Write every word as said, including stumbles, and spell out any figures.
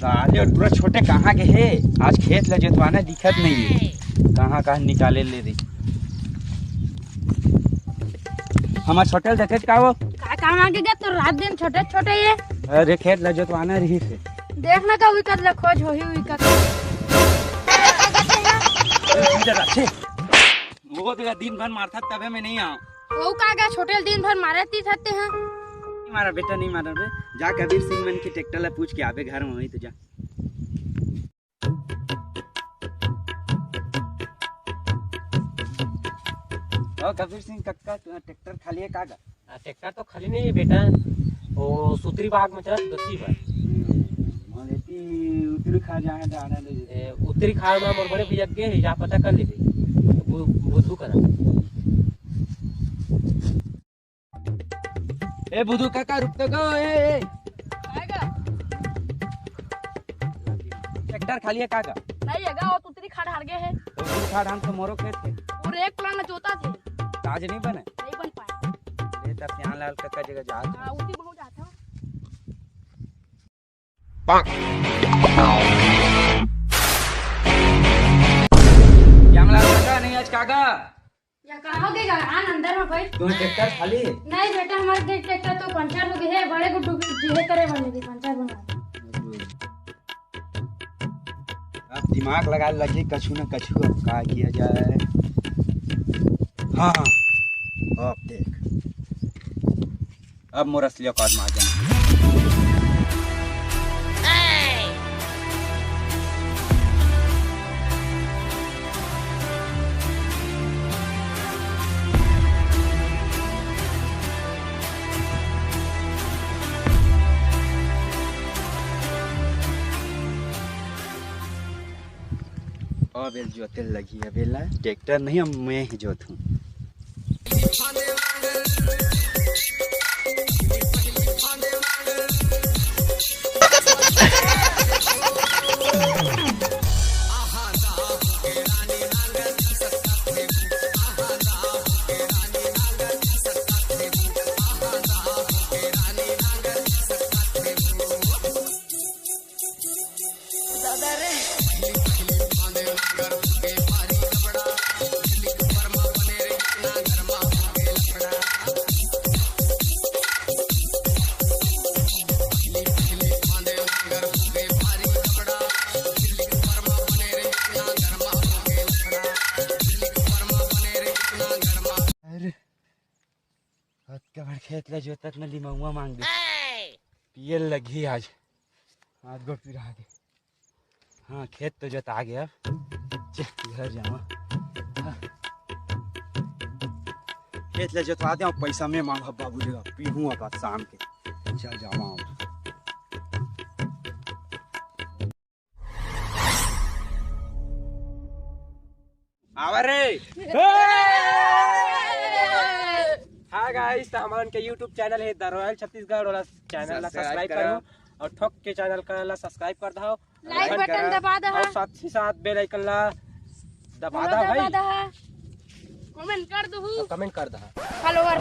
साले, अउ टूरा छोटे कहाँ गे हे? आज खेत ल जोतवाना दिखत नहीं हे, कहाँ कहाँ निकाले ले रे। हमर छोटे ल देखे का वो? का काम आगे गा तो रात दिन छोटे छोटे ये। अरे, खेत ल जोतवाना रहिस हे। देख ना का विकट ल खोज होही विकट। इधर आ, छे। वो तेरा दिन भर मारता तबे मैं नहीं आऊँ। वो का गा छोटे ल दिन भर मारे ती थते हैं। नहीं मारा बेटा, नहीं मारा बे। जा कबीर सिंह मन के ट्रैक्टर ला पूछ के आबे घर में, वही तो जा। ओ कबीर सिंह कक्का, तू ट्रैक्टर खाली है का गा? आ, ट्रैक्टर तो खाली नहीं है बेटा, वो सुतरी बाग में चलत दसी बा। हम्म, मोर एती उत्तरी खार जाए जाना दे। ए, उत्तरी खार में मोर बड़े भैया के है, जा पता कर लेबे। बु-, बुद्धू करा। ए बुद्धू काका, रुक तो गो, ए, ए। आएगा। ट्रैक्टर खाली है का गा? नहीं है गा, वो तुतरी खाड़ हार गए है। वो तुतरी खाड़ हम तो मोरो खेत थे। पूरे एक प्लान जोता थे। आज नहीं बने? नहीं बन पाए। ये तब श्याम लाल काका जगह जा। हाँ, उसी बहुत जाता। क्या मला काका, नहीं आज काका? या कहाँ हो गए गा? आन अंदर में बैठ। तुम्हें ट्रैक्टर खाली है? नहीं बेटा, हमारे देख ट्रैक्टर तो पंचर हो गए है, बड़े गुड्डू के जिहे करे वाले भी पंचर बना। अब दिमाग लगा लगी कछु न कछु, अब का किया जाए। हाँ, हाँ, अब देख, अब मोर असली औकात में आ जाना। अब एल जोते लगी, अब एला ट्रैक्टर नहीं, अब मैं ही जोतहूँ। अरे, अतका बड़ खेत ला जोतत में लिमउआ मांग दे। पियल लगी आज, हाथ गोड़ पिरा दे। हाँ, खेत तो जोता गया, अब चल घर जावा। हाँ। खेत ला जोतवा दे, पैसा मैं मांगब बाबू जी, पीहूँ अब आज शाम के। चल जावा अब। आवा रे। हाय गाइस, तो हमन के YouTube चैनल है द रॉयल छत्तीसगढ़ वाला चैनल ला सब्सक्राइब करो। करो और ठोक के चैनल का ला सब्सक्राइब कर दो। लाइक बटन दबा दो। और साथ ही साथ बेल आइकन ला दबा दो भाई। कमेंट कर दो। कमेंट कर दो। फॉलोअर